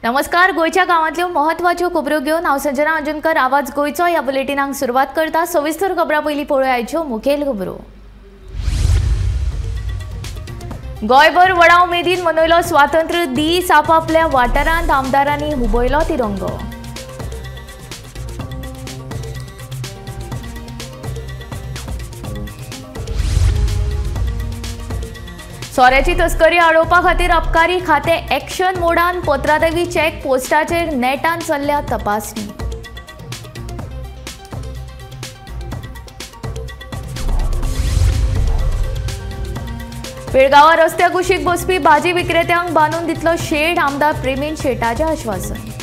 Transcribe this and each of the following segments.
नमस्कार, गोंयच्या गांवांतल्यो म्हत्वाच्यो खबरो घेवन हांव संजना अंजनकर आवाज गोंयचो ह्या बुलेटिनाक सुरवात करता। सविस्तर खबरां पयलीं पळोवया आयच्यो मुखेल खबरो। गोंयभर व्हडा उमेदीन मनयलो स्वातंत्र्य दीस, आपापल्या वाठारांत आमदारांनी हुबयलो तिरंगो। सोऱ्याची तस्करी आडोवपा खातीर अबकारी खातें एक्शन मोडान पत्रादेवी चेक पोस्टाचेर नेटान चल्ल्या तपासणी। पेडगांवां रस्त्या कुशीक बसपी भाजी विक्रेत्यांक बांदून दितलो शेड, आमदार प्रेमेन शेटाचें आश्वासन।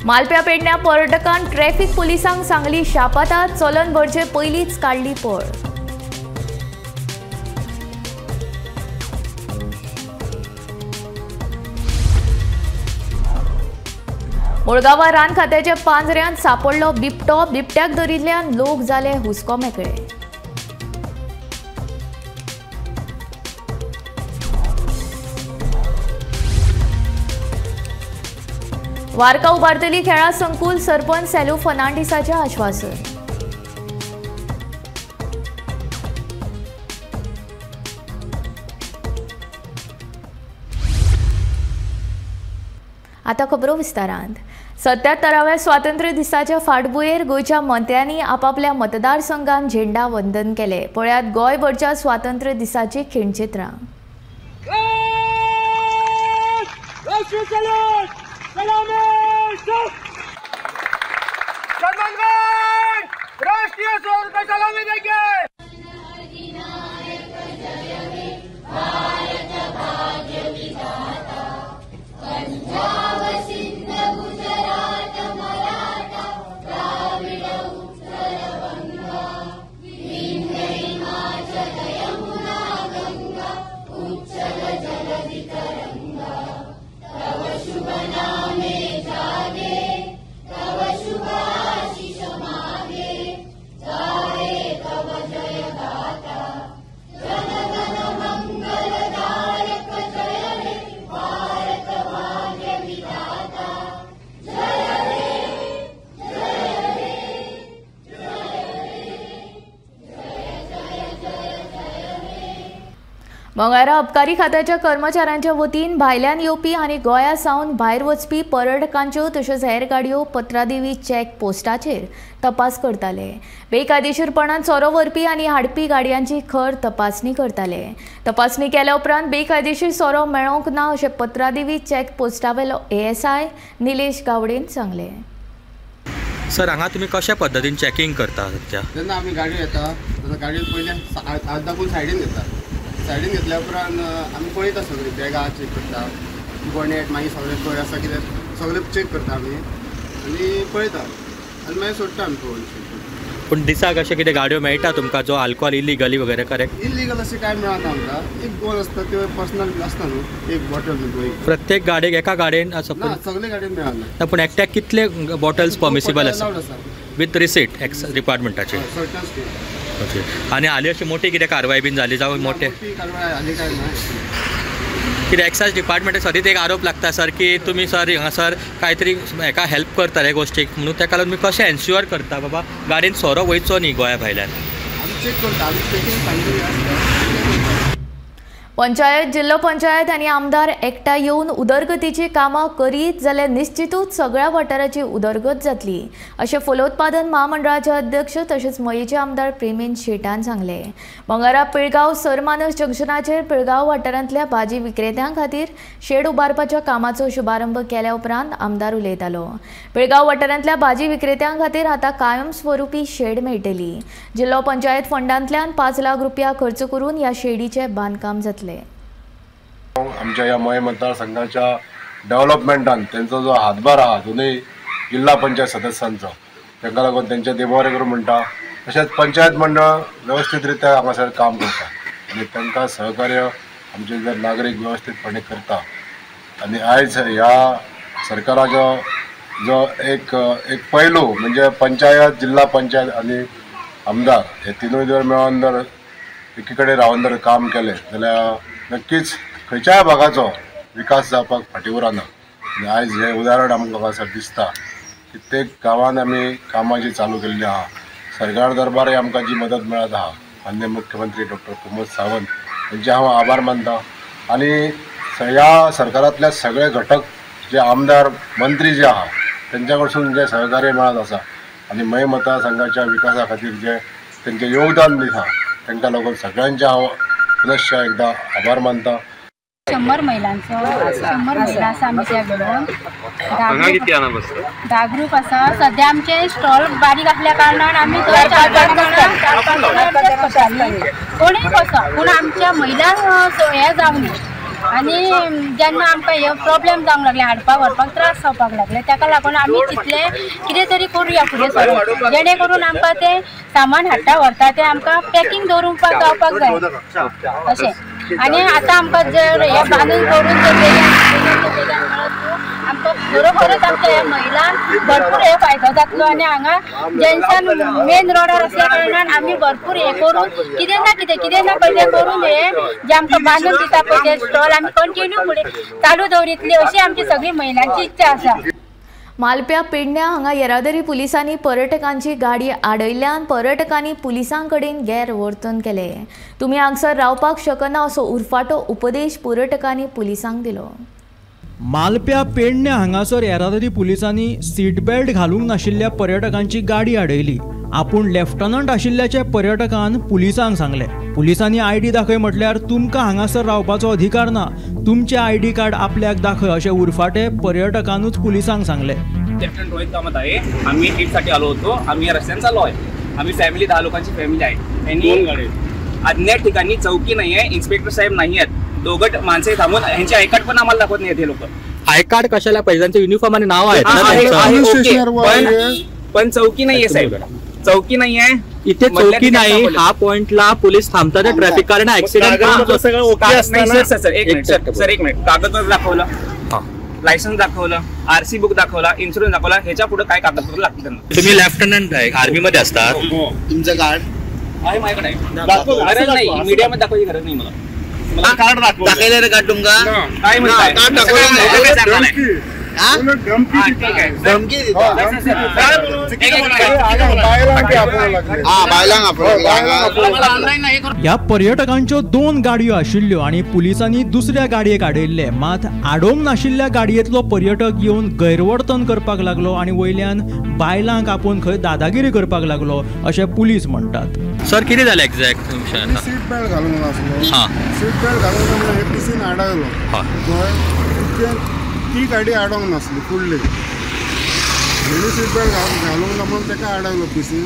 मालप्या पेडण्या पर्यटकान ट्रॅफिक पुलिसांक सांगली शापाता, चलन भरचे पयलींच काडली पळ। मुळगांवां रान खात्याच्या पांजऱ्यांत सापडलो बिबटो, बिबट्याक धरिल्ल्यान लोक जाले हुस्को मेकळे। वारका उबारतली खेळां संकुल, सरपंच सेलू फर्नांडीसाचें आश्वासन। आतां खबरो विस्तारांत। 77व्या स्वातंत्र्य दिसाच्या फाटभुंयेर गोंयच्या मंत्र्यांनी आपापल्या मतदारसंघात झेंडा वंदन केले। पळयात गोंयभरच्या स्वातंत्र्य दिसाची खिणचित्रां। राष्ट्रीय सलामी देंगे। मंगळारा अबकारी खात्याच्या कर्मचाऱ्यांच्या वतीन भायल्यान येवपी आनी गोंया सावन भायर वचपी पर्यटकांच्यो तश्योच हेर गाडयो पत्रादेवी चेक पोस्टाचेर तपास करताले। बेकायदेशीरपणान सोरो व्हरपी आनी हाडपी गाडयांची खर तपासणी करताले। तपासणी केल्या उपरांत बेकायदेशीर सोरो मेळोवंक ना अशें पत्रादेवी चेक पोस्टावेलो एएसआय निलेश गावडेन सांगलें। सर, हांगा तुमी कशा पद्दतीन चॅकिंग करता सध्या? जेन्ना आमी गाडी येता तेन्ना गाडयेन पयलीं हात दाखोवन सायडीन घेता। सायडीन घेतल्या उपरांत आमी पळयता सगळीं बॅगां चॅक करता, बोनेट मागीर सगळें खंय आसा कितें सगळें चॅक करता आमी आनी पळयता आनी मागीर सोडटा आमी पळोवन। पूण दिसाक अशें कितें गाडयो मेळटा तुमकां जो आल्कोहोल इलिगली वगैरे? करेक्ट, इलिगल अशें कांय मेळना आमकां। एक गोल आसता त्यो पर्सनल आसता न्हू, एक बॉटल न्हू प्रत्येक गाडयेक एका गाडयेन सगळे गाडयेन मेळना। पूण एकट्याक कितले बॉटल्स परमिसिबल आसा विथ रिसीट एक्स डिपार्टमेंटाचे? ओके. आनी हालीं अशी मोठी कितें कारवाय बीन जाली जावं मोठे कितें एक्सायज डिपार्टमेंटाक सदींच एक आरोप लागता सर की तुमी सर हांगासर कांय तरी हेका हेल्प करता ह्या गोश्टीक, म्हणून ताका लागून तुमी कशें एन्श्युअर करता बाबा गाडयेन सोरो वयचो न्ही गोंया भायल्यान? पंचायत, जिल्लो पंचायत आनी आमदार एकठांय येवन उदरगतीची कामां करीत जाल्यार निश्चितूच सगळ्या वाठाराची उदरगत जातली अशें फलोत्पादन म्हामंडळाचे अध्यक्ष तशेंच मयेचे आमदार प्रेमेन शेटान सांगलें। मंगळारा पिळगांव सरमानस जंक्शनाचेर पिळगांव वाठारांतल्या भाजी विक्रेत्यां खातीर शेड उबारपाच्या कामाचो शुभारंभ केल्या उपरांत आमदार उलयतालो। पिळगांव वाठारांतल्या भाजी विक्रेत्यां खातीर आतां कायमस्वरूपी शेड मेळटली। जिल्लो पंचायत फंडांतल्यान 5 लाख रुपया खर्च करून ह्या शेडीचें बांदकाम जातलें। आमच्या ह्या मये मतदारसंघाच्या डेव्हलपमेंटान तेंचो जो हातभार आहा दोनूय जिल्हा पंचायत सदस्यांचो, तांकां लागून तेंचे देव बरें करूं म्हणटा। तशेंच पंचायत मंडळ वेवस्थीत रित्या हांगासर काम करता आनी तांकां सहकार्य आमचे जर नागरीक वेवस्थीतपणे करता। आनी आयज ह्या सरकाराचो जो एक एक पैलू म्हणजे पंचायत, जिल्हा पंचायत आणि आमदार हे तिनूय जर मेळोन जर एकी कडेन रावन जर काम केलें जाल्यार नक्कीच खंयच्याय भागाचो विकास जावपाक फाटीं उरना. आनी आयज हें उदाहरण आमकां हांगासर दिसता. कित्येक गांवांत आमी कामां जी चालू केल्ली आहा, सरकार दरबारय आमकां जी मदत मेळत आहा, माननीय मुख्यमंत्री डॉक्टर प्रमोद सावंत हेंचे हांव आभार मानता. आनी ह्या सरकारांतल्या सगळे घटक जे आमदार मंत्री जे आहा तेंच्या कडसून जे सहकार्य मेळत आसा आनी मये मतदारसंघाच्या विकासा खातीर जे तेंचें योगदान दिता तांकां लागून सगळ्यांचे हांव पुनश्च एकदां आभार मानता. 100 महिलांचो 100 महिला आसा आमी त्या घेवन 10 ग्रूप आसा. सद्या आमचे स्टॉल बारीक आसल्या कारणान आमी 4-5 जाणां कोणूय बसो, पूण आमच्या महिलांक हें जावं न्ही. आनी जेन्ना आमकां हे प्रॉब्लेम जावंक लागले, हाडपाक व्हरपाक त्रास जावपाक लागले, ताका लागून आमी चिंतलें कितें तरी करुया फुडें सरून, जेणे करून आमकां तें सामान हाडटा व्हरता तें आमकां पॅकींग दवरुपाक गावपाक जाय अशें. आनी आतां आमकां जर हें बांदून करून जर बेगीन मेळत न्हू, आमकां खरोखरच आमच्या ह्या महिलांक भरपूर हे फायदो जातलो. आनी हांगा जंक्शन मेन रोडार आसल्या कारणान आमी भरपूर हें करून कितें ना कितें कितें ना कितें करून हे जे आमकां बांदून दिता पळय ते स्टॉल आमी कंटिन्यू फुडें चालू दवरितली अशी आमची सगळी महिलांची इच्छा आसा. मालप्या पेडण्या हांगा येरादारी पुलिसांनी पर्यटकांची गाडी आडयल्ल्यान पर्यटकांनी पुलिसां कडेन गैरवर्तन केलें. तुमी हांगसर रावपाक शकना असो उरफाटो उपदेश पर्यटकांनी पुलिसांक दिलो. मालप्या पेडण्या हांगासर येरादारी पुलिसांनी सीट बेल्ट घालूंक नाशिल्ल्या पर्यटकांची गाडी आडयली. आपूण लेफ्टनंट आशिल्ल्याचे पर्यटकान पुलिसांक सांगलें. पुलिसांनी आयडी दाखय म्हटल्यार तुमकां हांगासर रावपाचो अधिकार ना, तुमचें आयडी कार्ड आपल्याक दाखय अशें उरफाटे पर्यटकानूच पुलिसांक सांगलें. लेफ्टनंट रोहित कामत आहे. आम्ही ट्रीपसाठी आलो होतो. आम्ही या रस्त्याने चाललो आहे. आम्ही फॅमिली 10 लोकांची फॅमिली आहे. त्यांनी अज्ञात ठिकाणी चौकी नाही आहे, इन्स्पेक्टर साहेब नाही आहेत, दोघं माणसे थांबून ह्यांचे I card पण आम्हाला दाखवत नाही हे लोक. I card कशाला पाहिजे, त्यांचं युनिफॉर्म आणि नाव आहे, पण चौकी नाहीये साहेब, चौकी नाही आहे इथे, चौकी नाही. हा पॉइंटला पोलीस थांबतात ट्रॅफिक, कारण ऍक्सिडेंट. सर एक मिनिट, सर एक मिनिट, कागदपत्र दाखवलं, लायसन्स दाखवलं, आरसी बुक दाखवला, इन्शुरन्स दाखवला, ह्याच्या पुढे काय कागदपत्र लागतील त्यांना? तुम्ही लेफ्टनंट आहे, आर्मी मध्ये असतात, तुमचं कार्ड आहे माझ्याकडे, गरज नाही मीडियामध्ये दाखवायची गरज नाही मला. मला कार्ड दाखवलं रे कार्ड तुमका काय म्हणताय? कार्ड दाखवलं धमकी दिता ह्या पर्यटकांच्यो 2 गाडयो आशिल्ल्यो आनी पुलिसांनी दुसऱ्या गाडयेक आडयल्ले. मात आडोवंक नाशिल्ल्या गाडयेंतलो पर्यटक येवन गैरवर्तन करपाक लागलो आनी वयल्यान बायलांक आपोवन खंय दादागिरी करपाक लागलो अशें पुलीस म्हणटात. सर कितें जालें एक्झॅक्ट? सीट बेल्ट घालूंक नासलो, सीट बेल्ट घालूंक हे पिसीन आडयलो, ती गाडी आडोंक नासली फुडली, हेणी सीट बेल्ट घालूंक ना म्हणून ताका आडयलो पिसीन,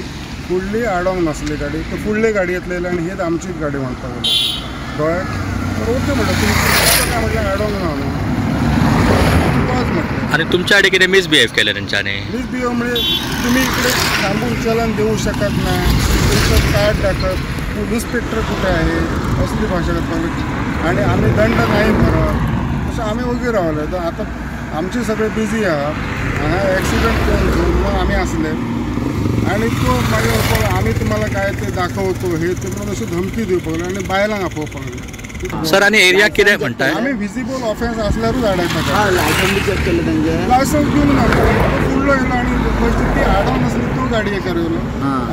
फुडली आडोंक नासली गाडी, तर फुडली गाडी येतली आनी हीच आमचीच गाडी म्हणपाक लागलो. कळ्ळें? तर ओके म्हणलें, तुमकां काय म्हटल्यार आडोंक ना न्हू, तुकाच म्हटलें. आनी तुमच्या कडेन कितें मिसबिहेव केलें तेंच्यांनी? मिसबिहेव म्हणजे तुमी इकडे थांबून चलन देऊ शकत नाही, तुमचं कार्ड दाखत, इन्स्पेक्टर कुठे आहे असली भाषा करपाक, आनी आमी दंड नाही भरत अशें आमी ओगी रावले. तर आतां आमचे सगळे बिजी आहा, हांगा एक्सिडंट करून मग आमी आसले आनी तो मागीर आमी तुम्हाला काय ते दाखवतो हे ते म्हणून अशी धमकी दिवपाक लागले आनी बायलांक आपोवपाक लागले. सर आनी एरिया कितें म्हणटाय? आमी विजिबल ऑफेन्स आसल्यारूच आडयता. लायसन्स बी चॅक केलें तेंचें? लायसन्स दिवंक ना, फुडलो येयलो आनी फस्ट ती आडोवन आसली तो गाडयेकार येयलो,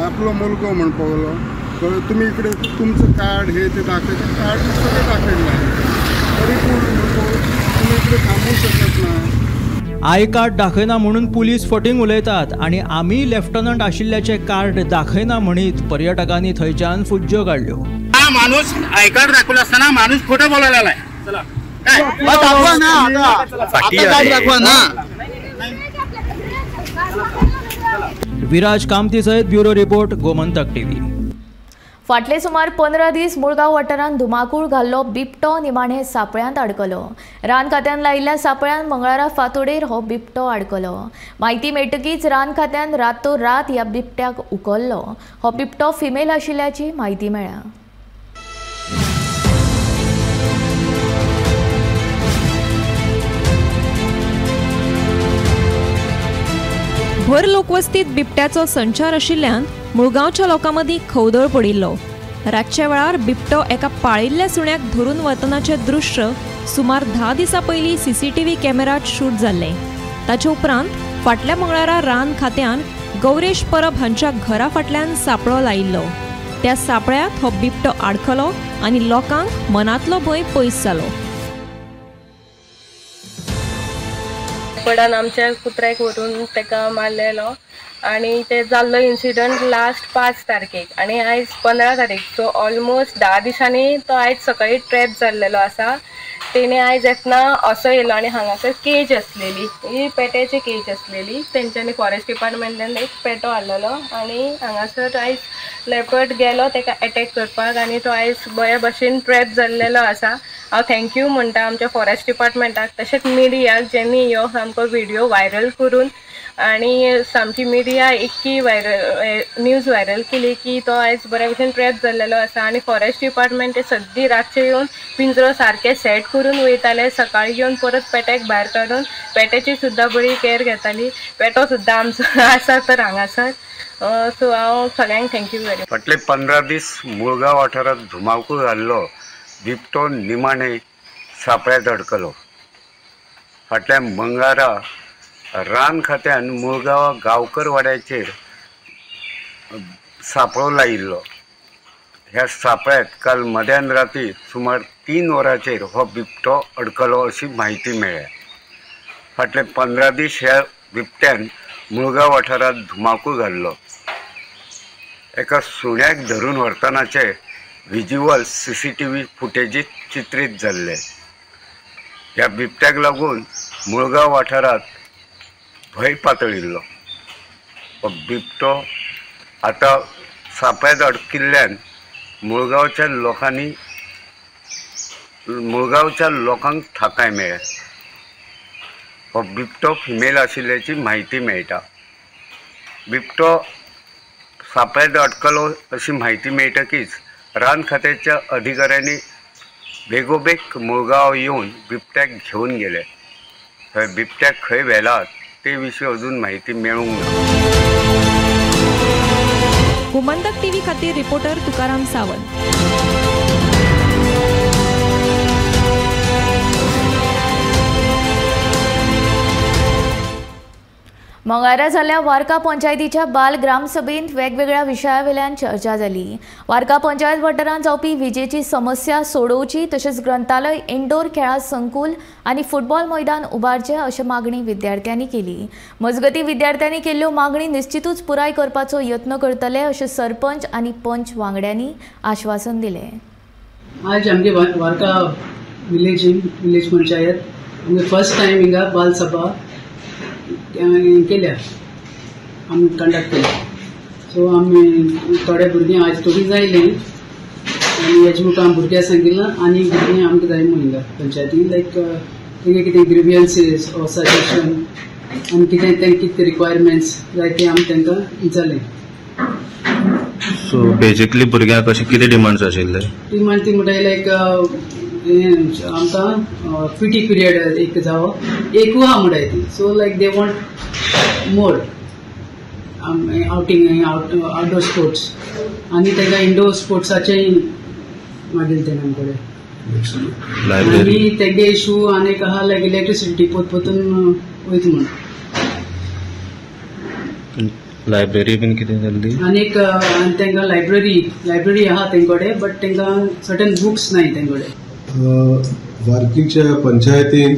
आपलो मुलगो म्हणपाक लागलो, तुमी इकडे तुमचं कार्ड हे ते दाखयता, कार्ड सगळें दाखयलें आहे तरी पूण तुमी इकडे थांबू शकत ना. I card दाखयना म्हणून पुलीस फटींग उलयतात आनी आमी लेफ्टनंट आशिल्ल्याचें कार्ड दाखयना म्हणीत पर्यटकांनी थंयच्यान फुज्ज्यो काडल्यो. हा माणूस I card दाखवलं असताना माणूस खोटं बोलायला लागलाय. चला दाखवा ना आता, कार्ड दाखवा ना. विराज कामती सहित ब्युरो रिपोर्ट, गोमंतक टीव्ही. फाटले सुमार 15 दीस मुळगांव वाठारांत धुमाकूळ घाल्लो बिबटो निमाणे सापळ्यांत आडकलो. रान खात्यान लायिल्ल्या सापळ्यान मंगळारा फांतोडेर हो बिबटो आडकलो. म्हायती मेळटकीच रान खात्यान रातोरात ह्या बिबट्याक उखल्लो. हो बिबटो फिमेल आशिल्ल्याची म्हायती मेळ्ळ्या. भर लोकवस्तीत बिबट्याचो संचार आशिल्ल्यान मुळगांवच्या लोकां मदीं खवदळ पडिल्लो. रातच्या वेळार बिबटो एका पाळिल्ल्या सुण्याक धरून वतनाचें दृश्य सुमार 10 दिसां पयलीं सीसीटीव्ही कॅमेरात शूट जाल्लें. ताचे उपरांत फाटल्या मंगळारा रान खात्यान गौरेश परब हांच्या घरा फाटल्यान सापळो लायिल्लो. त्या सापळ्यांत हो बिबटो आडखलो आनी लोकांक मनांतलो भंय पयस जालो. पडान आमच्या कुत्र्याक व्हरून ताका मारलेलो आनी ते जाल्लो इन्सिडंट लास्ट 5 तारखेक आनी आयज 15 तारीख, सो ऑलमोस्ट 10 दिसांनी तो आयज सकाळी ट्रॅप जाल्लेलो आसा. तेणे आयज येतना असो येयलो आनी हांगासर केज आसलेली, ही पेट्याची केज आसलेली. तेंच्यांनी फॉरेस्ट डिपार्टमेंटान एक पेटो हाडलेलो आनी हांगासर आयज लेपर्ड गेलो ताका एटॅक करपाक आनी तो आयज बऱ्या भशेन ट्रॅप जाल्लेलो आसा. हांव thank you म्हणटा आमच्या फॉरेस्ट डिपार्टमेंटाक तशेंच मिडियाक ज्यांनी ह्यो सामको व्हिडियो व्हायरल करून आनी सामकी मिडिया इतकी व्हायरल न्यूज व्हायरल केली की तो आयज बऱ्या भशेन ट्रॅप जाल्लेलो आसा. आनी फॉरेस्ट डिपार्टमेंट ते सद्दी रातचे येवन पिंजरो सारके सेट करून वयताले, सकाळी येवन परत पेट्याक भायर काडून पेट्याची सुद्दां बरी केअर घेताली. पेटो सुद्दां आमचो आसा तर हांगासर. सो हांव सगळ्यांक thank you very. फाटले 15 दीस मुळगांव वाठारांत धुमाकूळ घाल्लो बिबटो निमाणे सापळ्यांत अडकलो. फाटल्या मंगळारा रान खात्यान मुळगांव गांवकर वाड्याचेर सापळो लायिल्लो. ह्या सापळ्यांत काल मध्यान राती सुमार 3 वरांचेर हो बिबटो अडकलो अशी म्हायती मेळ्ळ्या. फाटले 15 दीस ह्या बिबट्यान मुळगांव वाठारांत धुमाकूळ घाल्लो. एका सुण्याक धरून व्हरतनाचे व्हिज्युअल सीसीटीव्ही फुटेजीत चित्रीत जाल्ले. ह्या बिबट्याक लागून मुळगांव वाठारांत भंय पातळिल्लो. हो बिबटो आतां सापळ्यांत अडकिल्ल्यान मुळगांवच्या लोकांक थाकाय मेळ्ळ्या. हो बिबटो फिमेल आशिल्ल्याची म्हायती मेळटा. बिबटो सापळ्यांत अडकलो अशी म्हायती मेळटकीच रान खात्याच्या अधिकाऱ्यांनी बेगोबेग मुळगांव येवन बिबट्याक घेवन गेले. थंय बिबट्याक खंय व्हेला ते विशीं अजून म्हायती मेळूंक ना. गोमंतक टीव्ही खातीर रिपोर्टर तुकाराम सावंत. मंगळारा जाल्ल्या वार्का पंचायतीच्या बाल ग्रामसभेंत वेगवेगळ्या विशयावेल्यान चर्चा जाली. वार्का पंचायत वाठारांत जावपी विजेची समस्या सोडोवची तशेंच ग्रंथालय, इनडोर खेळां संकुल आनी फुटबॉल मैदान उबारचें अशी मागणी विद्यार्थ्यांनी केली. मजगतीं विद्यार्थ्यांनी केल्ल्यो मागणी निश्चितूच पुराय करपाचो यत्न करतले अशें सरपंच आनी पंच वांगड्यांनी आश्वासन दिलें. आज आमगे वार्का विलेज पंचायत आमगे फर्स्ट टायम हिंगा बाल सभा केल्या, आमी कंडक्ट केल्या. सो आमी थोडे भुरगीं आज थोडीं जायलीं आनी हेजे मुखार भुरग्यांक सांगिल्लां आनी भुरगीं आमकां जाय म्हूण हिंगा पंचायतीन लायक तेंगे कितें ग्रिवियन्सीस ऑर सजेशन आनी कितें तेंकां कितें रिक्वायरमेंट्स जाय तें आमी तांकां विचारलें. सो बेजिकली भुरग्यांक अशें कितें डिमांड्स आशिल्ले? डिमांड ती म्हणटाय लायक आमकां पी टी पिरियड एक जावो एकू आहा म्हणटाय ती. So like they want more outing outdoor sports आनी तांकां इंडोर स्पोर्ट्साचेय मागील तेणें आमचे कडेन. आनी तेगे इशू आनी एक आहा लायक इलेक्ट्रिसिटी पोत पोतून वयता म्हूण. लायब्ररी बीन कितें जाल्ली? आनी एक तांकां लायब्ररी आहा तेंचे कडेन बट तांकां सर्टन बुक्स नाय तेंचे कडेन. वार्कीच्या पंचायतीन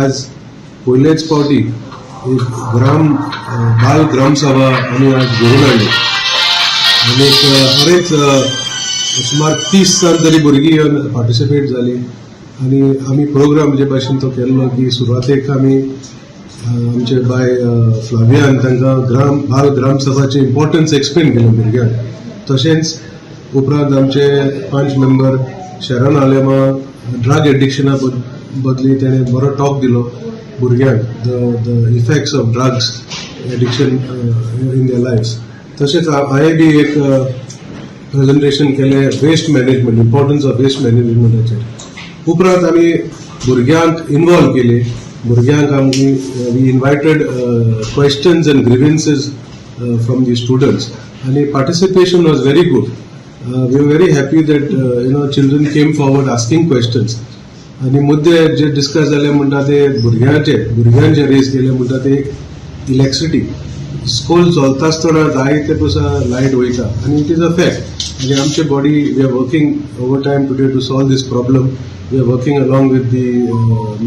आज पयलेच फावटी एक बाल ग्रामसभा आमी आज घडोवन हाडली आनी बरेच सुमार 30 जाण तरी भुरगीं येवन पार्टिसिपेट जाली आनी आमी प्रोग्राम जे भाशेन तो केल्लो की सुरवातेक आमी आमचे बाय फ्लावियान तांकां बाल ग्रामसभाचें इम्पोर्टन्स एक्सप्लेन केलें भुरग्यांक. तशेंच उपरांत आमचे 5 मेंबर शरण आलेमा ड्रग एडिक्शना बदली तेणें बरो टॉक दिलो भुरग्यांक, the effects of drugs addiction in their lives. तशेंच हांवें बी एक प्रेजेंटेशन केलें waste management, importance of waste मॅनेजमेंटाचेर. उपरांत आमी भुरग्यांक इनवॉल्व केली. भुरग्यांक आमी we invited questions and grievances from the students. आनी participation was very good. We are very happy that children came forward asking questions आनी मुद्दे जे डिस्कस जाले म्हणटा ते भुरग्यांचे रेज केले म्हणटा ते एक इलेक्ट्रिसिटी स्कूल चलता आसतना जायते पयसा लायट वयता आनी it is a fact. आनी आमचे body we are working over time today to solve this problem. We are working along with the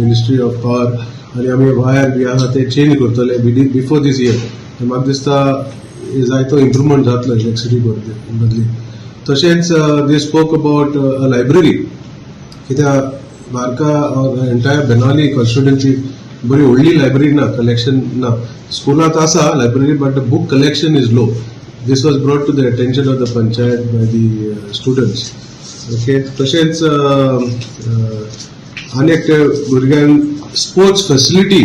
ministry of power आनी आमी वायर बी आसा ते चेंज करतले बिफोर दीस इयर. म्हाका दिसता जायतो इम्प्रुवमेंट जातलो इलेक्ट्रिसिटी बदली. तशेंच they spoke about a library कित्याक वार्का एंटायर बेनाली कॉन्स्टिट्युएन्सी बरी व्हडली लायब्ररी ना, कलेक्शन ना. स्कुलांत आसा library but the book collection is low. This was brought to the attention of the panchayat by the students. Okay, तशेंच आनी एक भुरग्यांक स्पोर्ट्स फेसिलिटी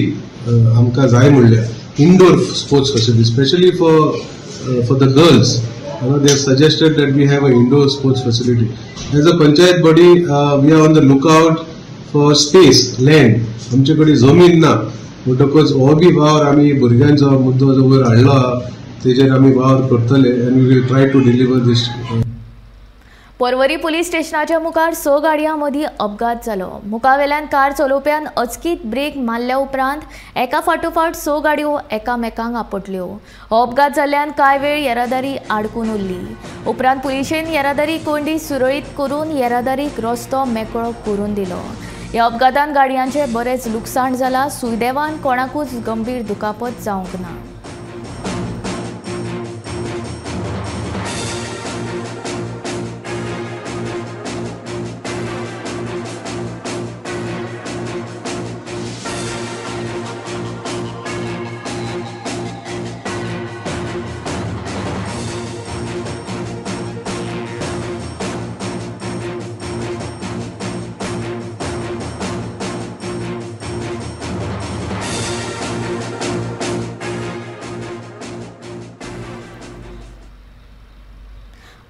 आमकां जाय म्हणल्या, indoor sports facility specially for the girls. They have suggested that we have an indoor sports facility. As a panchayat body, we are on the lookout for space, land. आमचे कडेन जमीन ना म्हणटकच हो बी वावर आमी भुरग्यांचो मुद्दो जो वयर हाडलो आहा तेजेर आमी वावर करतले आनी we will try to deliver this. Porvorim police स्टेशनाच्या मुखार 6 गाडयां मदीं अपघात जालो. मुखावेल्यान कार चलोवप्यान अचकीत ब्रेक मारल्या उपरांत एका फाटोफाट 6 गाडयो एकामेकांक आपटल्यो. हो अपघात जाल्ल्यान कांय वेळ येरादारी आडकून उरली. उपरांत पुलिशेन येरादारी कोंडी सुरळीत करून येरादारीक रस्तो मेकळो करून दिलो. ह्या अपघातान गाडयांचें बरेंच लुकसाण जालां. सुदैवान कोणाकूच गंभीर दुखापत जावंक ना.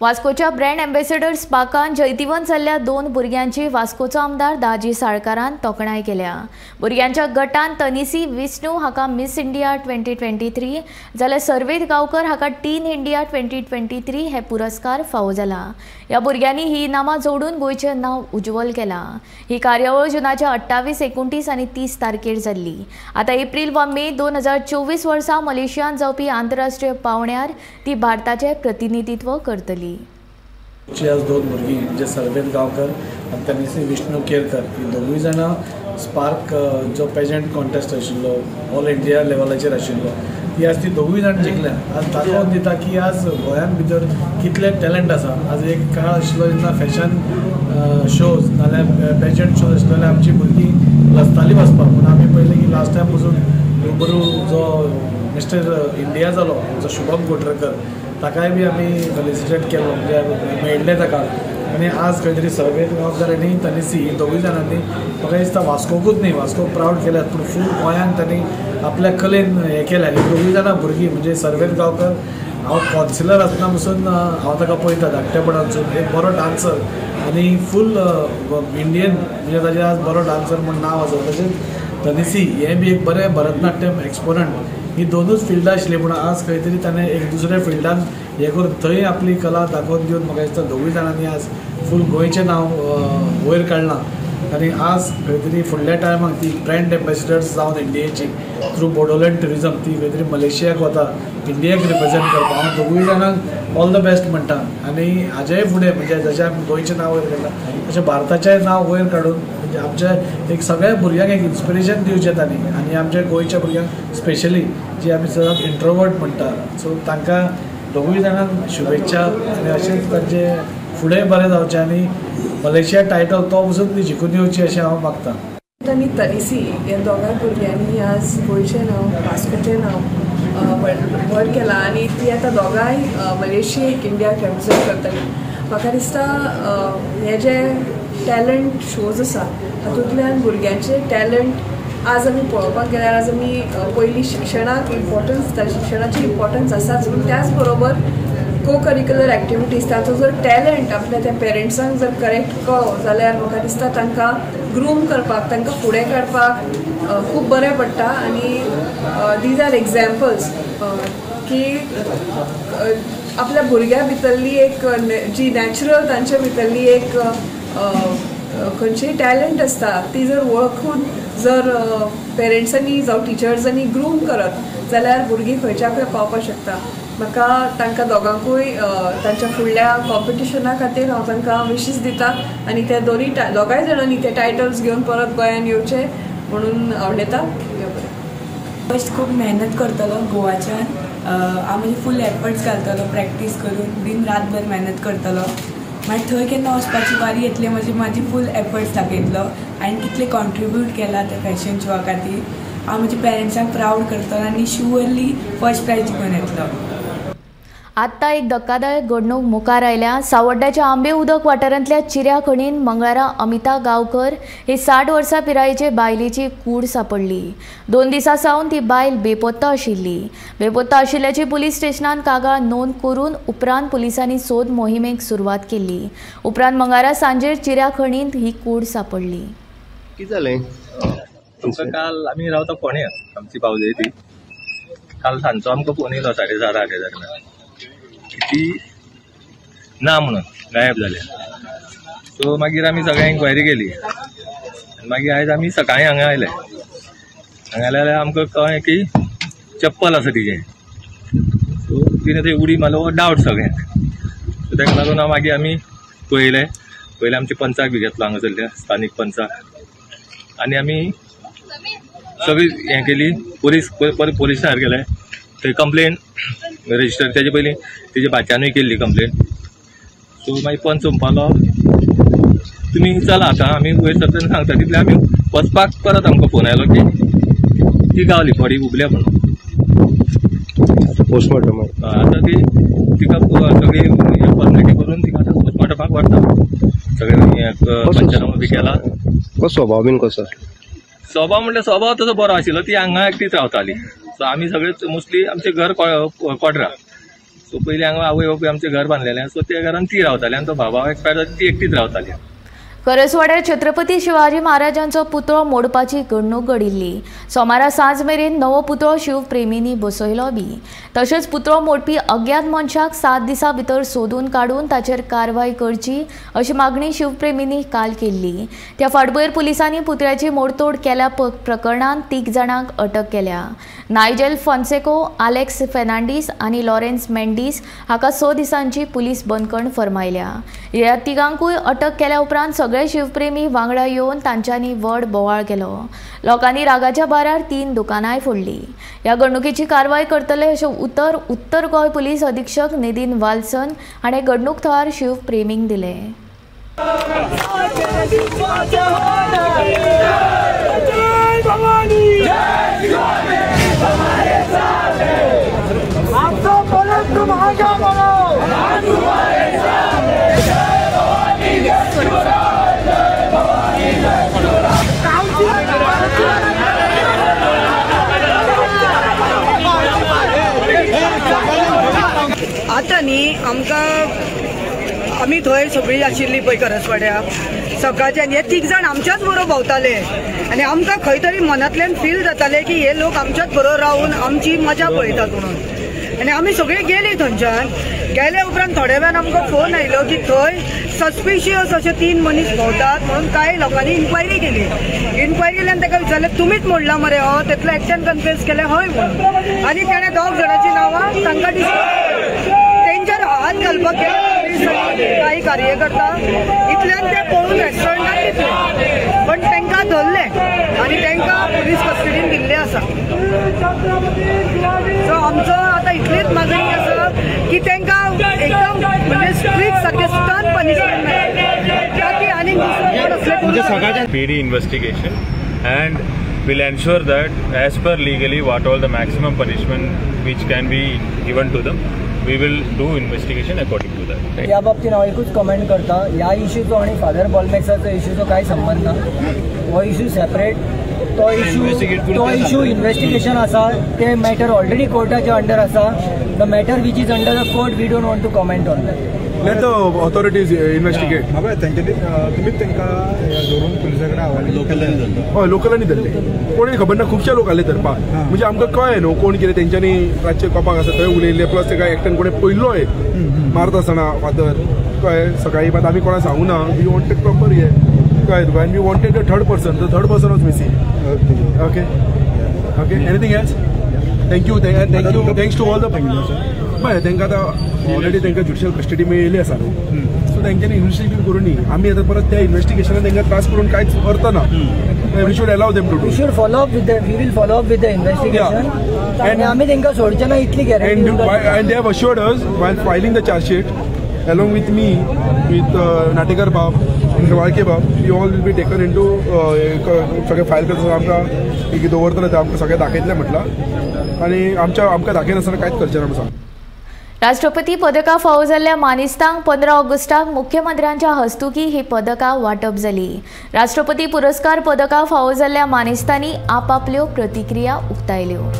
वास्कोच्या ब्रँड एम्बेसेडर स्पार्कान जैतिवंत जाल्ल्या 2 भुरग्यांची वास्कोचो आमदार दाजी साळकारान तोखणाय केल्या. भुरग्यांच्या गटान तनिसी विष्णू हाका मिस इंडिया 2023 जाल्यार सर्वेद गांवकर हाका टीन इंडिया 2023 हे पुरस्कार फावो जाला. ह्या भुरग्यांनी ही इनामां जोडून गोंयचें नांव उज्ज्वल केलां. ही कार्यावळ जुनाच्या 28, 29 आनी 30 तारखेर जाल्ली. आतां एप्रील वा मे 2024 वर्सा मलेशियान जावपी आंतरराष्ट्रीय पावंड्यार ती भारताचें प्रतिनिधित्व करतली. आज 2 भुरगीं म्हणजे सर्वेद गांवकर आनी तनिसी विष्णू केरकर ही दोगूय जाणां स्पार्क जो पेजंट कॉन्टेस्ट आशिल्लो ऑल इंडिया लेवलाचेर आशिल्लो ती आज ती दोगूय जाण जिखल्या. आज दाखोवन दिता की आज गोंयांत भितर कितले टॅलंट आसा. आज एक काळ आशिल्लो जेन्ना फॅशन शोज नाल्यार पेजंट शोज आशिल्ले जाल्यार आमची भुरगीं लजतालीं वचपाक. पूण आमी पळयलें की लास्ट टायम पसून रुबरू जो मिस्टर इंडिया जालो आमचो शुभम कोटरकर ताकाय बी आमी फेलिसिटेट केलो म्हणजे मेळ्ळें ताका. आनी आज खंय तरी सर्वेद गांवकर आनी तनिसी ही दोगूय जाणांनी म्हाका दिसता वास्कोकूच न्ही वास्कोक प्रावड केल्यात पूण फूल गोंयांत तांणी आपल्या कलेन हें केलें. आनी दोगूय जाणां भुरगीं म्हणजे सर्वेद गांवकर हांव कॉन्सिलर आसतना पसून हांव ताका पळयता धाकटेपणांतसून एक बरो डान्सर आनी फूल इंडियन म्हणजे ताजें आज बरो डान्सर म्हूण नांव आसा. तशेंच तनिसी हें बी एक बरें भरतनाट्यम एक्सपोनंट. ही दोनूच फिल्डां आशिल्लीं पूण आज खंय तरी ताणें एक दुसऱ्या फिल्डान हें करून थंय आपली कला दाखोवन दिवन म्हाका दिसता दोगूय जाणांनी आज फूल गोंयचें नांव वयर काडलां. आनी आज खंय तरी फुडल्या टायमाक ती ब्रँड एम्बेसिडर्स जावन इंडियेची थ्रू बोडोलँड ट्युरिजम ती खंय तरी मलेशियाक वता इंडियाक रिप्रेजेंट करपाक. हांव दोगूय जाणांक ऑल the best म्हणटा. आनी हाजेय फुडें म्हणजे जशें आमी गोंयचें नांव वयर काडलां तशें भारताचें नांव वयर काडून म्हणजे आमच्या एक सगळ्या भुरग्यांक एक इन्स्पिरेशन दिवचें तांणी. आनी आमच्या गोंयच्या भुरग्यांक स्पेशली जी आमी सदांच इंट्रोवर्ट म्हणटा सो तांकां दोगूय जाणांक शुभेच्छा आनी अशेंच तांचें फुडें बरें जावचें आनी मलेशिया टायटल तो पसून ती जिखून येवची अशें हांव मागता. आनी तनिसी ह्या दोगांय भुरग्यांनी आज गोंयचें नांव वास्कोचें नांव व्हड केलां आनी ती आतां दोगांय मलेशियेक इंडियाक रिप्रेजेंट करतली. म्हाका दिसता हे जे टॅलंट शोज आसा हातूंतल्यान भुरग्यांचे टॅलंट आज आमी पळोवपाक गेल्यार आज आमी पयलीं शिक्षणाक इम्पॉर्टन्स दिता, शिक्षणाची इम्पॉर्टन्स आसाच पूण त्याच बरोबर को करिक्युलर एक्टिविटीज ताचो जर टॅलंट आपल्या त्या पेरंट्सांक जर करेक्ट कळ्ळो जाल्यार म्हाका दिसता तांकां ग्रूम करपाक तांकां फुडें काडपाक खूब बरें पडटा. आनी these are examples की आपल्या भुरग्यां भितरली एक जी नॅचरल तांच्या भितरली एक खंयचीय टॅलंट आसता ती जर वळखून जर पेरंट्सांनी जावं टिचर्सांनी ग्रूम करत जाल्यार भुरगीं खंयच्या खंय पावपाक शकता. म्हाका तांकां दोगांकूय तांच्या फुडल्या कॉम्पिटिशना खातीर हांव तांकां विशीस दिता आनी ते दोनूय दोगांय जाणांनी ते टायटल्स घेवन परत गोंयान येवचे म्हणून आवडटा. फर्स्ट खूब मेहनत करतलो गोवाच्यान, हांव म्हजे फूल एफर्ट्स घालतलो, प्रॅक्टीस करून दिन रातभर मेहनत करतलो. मागीर थंय केन्ना वचपाची वारी येतली म्हजी म्हाजी फूल एफर्ट्स दाखयतलो आनी कितले कॉन्ट्रिब्यूट केला त्या फॅशन शोआ खातीर. हांव म्हज्या पेरंट्सांक प्रावड करतलो आनी शुअरली फर्स्ट प्रायज जिखून येतलो. आत्तां एक धक्कादायक घडणूक मुखार आयल्या. सावड्ड्याच्या आंबे उदक वाठारांतल्या चिऱ्या खणीन मंगळारा अमिता गांवकर ही 60 वर्सां पिरायेचे बायलेची कूड सांपडली. 2 दिसां सावन ती बायल बेपत्ता आशिल्ली. बेपत्ता आशिल्ल्याची पुलीस स्टेशनान कागाळ नोंद करून उपरांत पुलिसांनी सोद मोहिमेक सुरवात केली. उपरांत मंगळारा सांजेर चिऱ्या खणींत ही कूड सांपडली. कितें जालें? काल आमी रावता फोंड्या, आमची पावजय ती. काल सांजचो आमकां फोन येयलो 7:30 8 दरम्यान ती ना म्हणून गायब जाल्या. सो मागीर आमी सगळ्या इन्क्वायरी केली आनी मागीर आयज आमी सकाळीं हांगा आयले. हांगा आयले जाल्यार आमकां कळ्ळें की चप्पल आसा तिजें. सो तिणें थंय उडी मारलो हो डावट सगळ्यांक. सो ताका लागून हांव मागीर आमी पळयलें. पयलें आमच्या पंचाक बी घेतलो हांगासरल्या स्थानीक पंचाक आनी आमी सगळी हें केली. पोलीस परत पोलिसार गेले थंय कंप्लेन रजिस्टर तेजे पयलीं तेजे भाच्यानूय केल्ली कंप्लेन. सो मागीर पंच म्हणपालो तुमी चला आतां आमी वयर सरतना सांगता. तितले आमी वचपाक परत आमकां फोन आयलो की ती गावली बॉडी उबल्या म्हणून. पोस्टमॉर्टम आतां ती तिका सगळी फॉर्मेलिटी करून तिका आतां पोस्टमॉर्टमाक व्हरता. सगळें पंचनामो बी केला. कसो स्वभाव बीन कसो? स्वभाव म्हणल्यार स्वभाव तसो बरो आशिल्लो. ती हांगा एकटीच रावताली. सो आमी सगळे मोस्टली आमचें घर कोडरा. सो पयलीं हांगा आवय बापूय आमचें घर बांदलेलें. सो त्या घरान ती रावताली आनी तो भावा एक्सपायर जाता ती एकटीच रावताली. करसवाड्यार छत्रपती शिवाजी महाराजांचो पुतळो मोडपाची घडणूक घडिल्ली. सोमारा सांज मेरेन नवो पुतळो शिवप्रेमींनी बसयलो बी. तशेंच पुतळो मोडपी अज्ञात मनशाक 7 दिसां भितर सोदून काडून ताचेर कारवाय करची अशी मागणी शिवप्रेमींनी काल केल्ली. त्या फाटभुंयेर पुलिसांनी पुतळ्याची मोडतोड केल्या प्रकरणांत 3 जाणांक अटक केल्या. नायजेल फोन्सेको, आलेक्स फेर्नांडीस आनी लॉरेन्स मेंडीस हाका 6 दिसांची पुलीस बंदखण फर्मायल्या. ह्या तिगांकूय अटक केल्या उपरांत सगळे शिवप्रेमी वांगडा येवन तांच्यांनी व्हड बोवाळ केलो. लोकांनी रागाच्या भारार 3 दुकानांय फोडली. ह्या घडणुकेची कारवाय करतले अशें उतर उत्तर गोंय पुलीस अधीक्षक नितीन वाल्सन हाणें घडणूक थळार शिवप्रेमींक दिलें. आतां न्ही आमकां आमी थंय सगळीं आशिल्ली पळय करसवाड्या सकाळच्यान हे 3 जाण आमच्याच बरोबर भोंवताले आनी आमकां खंय तरी मनांतल्यान फील जातालें की हे लोक आमच्याच बरोबर रावून आमची मजा पळयतात म्हणून. आनी आमी सगळीं गेलीं थंयच्यान. गेल्या उपरांत थोड्या वेळान आमकां फोन आयलो की थंय सस्पिशियस अशे 3 मनीस भोंवतात म्हणून कांय लोकांनी इन्क्वायरी केली. इन्क्वायरी केली आनी ताका विचारलें तुमीच मोडला मरे हो, तेतलो एक्शन कन्फेस केलें हय म्हणून. आनी ताणें 2 जाणांची नांवां तांकां तेंच्यार हात घालपाक काही कार्यकर्ता इतल्यान ते पळून रेस्टॉरंटात दितले पण तांकां धरले आनी तांकां पुलीस कस्टडीन दिल्ले आसा. सो आमचो आतां इतलीच मागणी आसा की तांकां एकदम म्हणजे स्ट्रिक्ट सारकें स्टर्न पनिशमेंट मेळटा ताकी आनी दुसरो कोण असले. PD investigation and will ensure that as per legally what all the maximum punishment which can be given to them, we will do investigation according to that. ह्या बाबतीत हांव एकूच कमेंट करता, ह्या इश्यूचो आनी फादर बॉलमॅक्साचो इश्यूचो कांय संबंद ना. हो इश्यू सेपरेट, तो इश्यू इन्वेस्टिगेशन आसा, ते मॅटर ऑलरेडी कोर्टाच्या अंडर आसा. The matter which is under the court we don't want to comment on that. Let the authorities investigate. तेंच्यांनी तुमीच तांकां धरून पुलिसा कडेन हवाले लोकलांनी धरले. हय, लोकलांनी धरले. कोणी खबर ना, खुबशे लोक आले धरपाक. म्हणजे आमकां कळ्ळें न्हू कोण कितें तेंच्यांनी रातचे कोपाक आसा थंय उलयल्ले, प्लस तेका एकट्यान कोणें पयल्लोय मारता आसतना फातर, कळ्ळें. सकाळीं मात आमी कोणाक सांगूं ना, we wanted proper हें, कळ्ळें तुका. And we wanted the third person, the third person was missing. Okay okay, anything else? Thank you, thank you, thanks to all the. पळय तांकां आतां ऑलरेडी तांकां ज्युडिशियल कस्टडी मेळिल्ली आसा न्हू, सो तांच्यांनी इन्वेस्टिगेट करून न्ही आमी आतां परत त्या इन्वेस्टिगेशनान तांकां त्रास करून कांयच अर्थ ना. We should allow them to do. We should follow up with the, we will follow up with the investigation. And आमी तांकां सोडचे ना इतली guarantee. And they have assured us while filing the charge sheet along with me, with Natekar Bab and Walke Bab, we all will be taken into सगळें file करता आमकां एक दवरतले ते आमकां सगळें दाखयतलें म्हटलां आनी आमच्या आमकां दाखयनासतना कांयच करचें ना म्हणून सांग. राष्ट्रपती पदकां फावो जाल्ल्या मानेस्तांक 15 ऑगस्टाक मुख्यमंत्र्यांच्या हस्तुकी ही पदकां वांटप जाली. राष्ट्रपती पुरस्कार पदकां फावो जाल्ल्या मानेस्तांनी आपापल्यो प्रतिक्रिया उक्तायल्यो.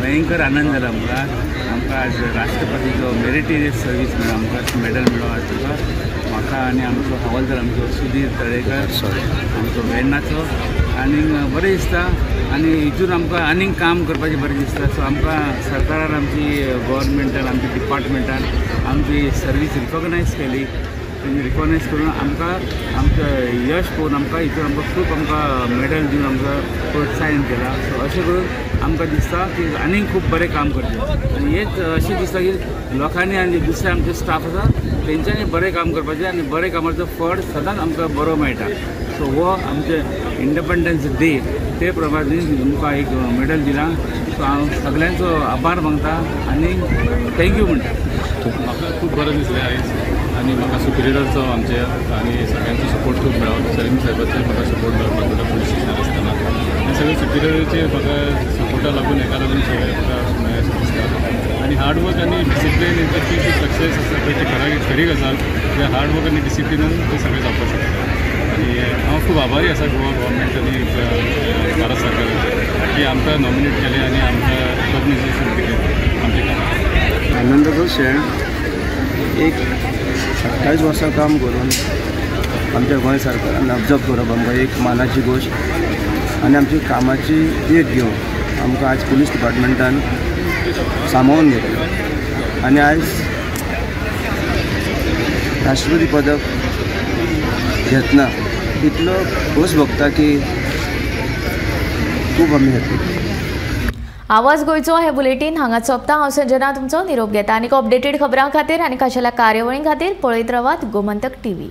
भयंकर आनंद जाला आमकां. आमकां आज राष्ट्रपतीचो मेरिटेरियस सर्वीस म्हणून आमकां मेडल मेळ्ळो आज तुका. म्हाका आनी आमचो हवालदार आमचो सुधीर तळेकर आमचो वेर्णाचो आनीक बरें दिसता. आनी हितून आमकां आनीक काम करपाचें बरें दिसता. सो आमकां सरकारान आमची गव्हर्मेंटान आमच्या डिपार्टमेंटान आमची सर्वीस रिकॉग्नायज केली. तेणी रिकॉग्नायज करून आमकां आमचें यश पळोवन आमकां हितून आमकां खूब आमकां मेडल दिवन आमकां प्रोत्साहन केलां. सो अशें करून आमकां दिसता की आनीक खूब बरें काम करचें. आनी हेच अशें दिसता की लोकांनी आनी दुसरे आमचे स्टाफ आसा तेंच्यांनी बरें काम करपाचें आनी बरें कामाचो फळ सदांच आमकां बरो मेळटा. सो हो आमचे इंडिपेंडन्स डे ते प्रमाणे आमकां एक मेडल दिलां. सो हांव सगल्यांचो आभार मागता आनी thank you म्हणटा. म्हाका खूब बरें दिसलें आयज आनी म्हाका सुपिरियराचो आमचे आनी सगळ्यांचो सपोर्ट खूब मेळ्ळो. सलीम साहेबाचो म्हाका सपोर्ट मेळ्ळो म्हाका पुलीस स्टेशनार आसतना आनी सगळे सुपिरियराचे म्हाका सपोर्टा लागून हेका लागून सगळें म्हाका अशें दिसता. आनी हार्डवर्क आनी discipline is the key to success आसा पळय ती खरी गजाल. ते हार्डवर्क आनी डिसिप्लिनान तें सगळें जावपाक शकता. आनी हांव खूब आभारी आसा गोवा गव्हर्मेंट आनी भारत सरकाराचें की आमकां नॉमिनेट केलें आनी आमकां रिकॉग्नायझेशन दिलें आमच्या कामाक. आनंदाचो क्षण एक 28 वर्सां काम करून आमच्या गोंय सरकारान ऑब्जर्व करप आमकां एक मानाची गोश्ट आनी आमची कामाची देख घेवन आमकां आज पुलीस डिपार्टमेंटान सामावून घेतलो आनी आयज राष्ट्रपती पदक घेतना इतलो खोस भोगता की खूब आमी हॅपी. आवाज गोंयचो हे बुलेटीन हांगा सोंपता. हांव संजना तुमचो निरोप घेता. आनीक अपडेटेड खबरां खातीर आनी खाशेल्या कार्यावळीं खातीर पळयत रावात गोमंतक टीव्ही.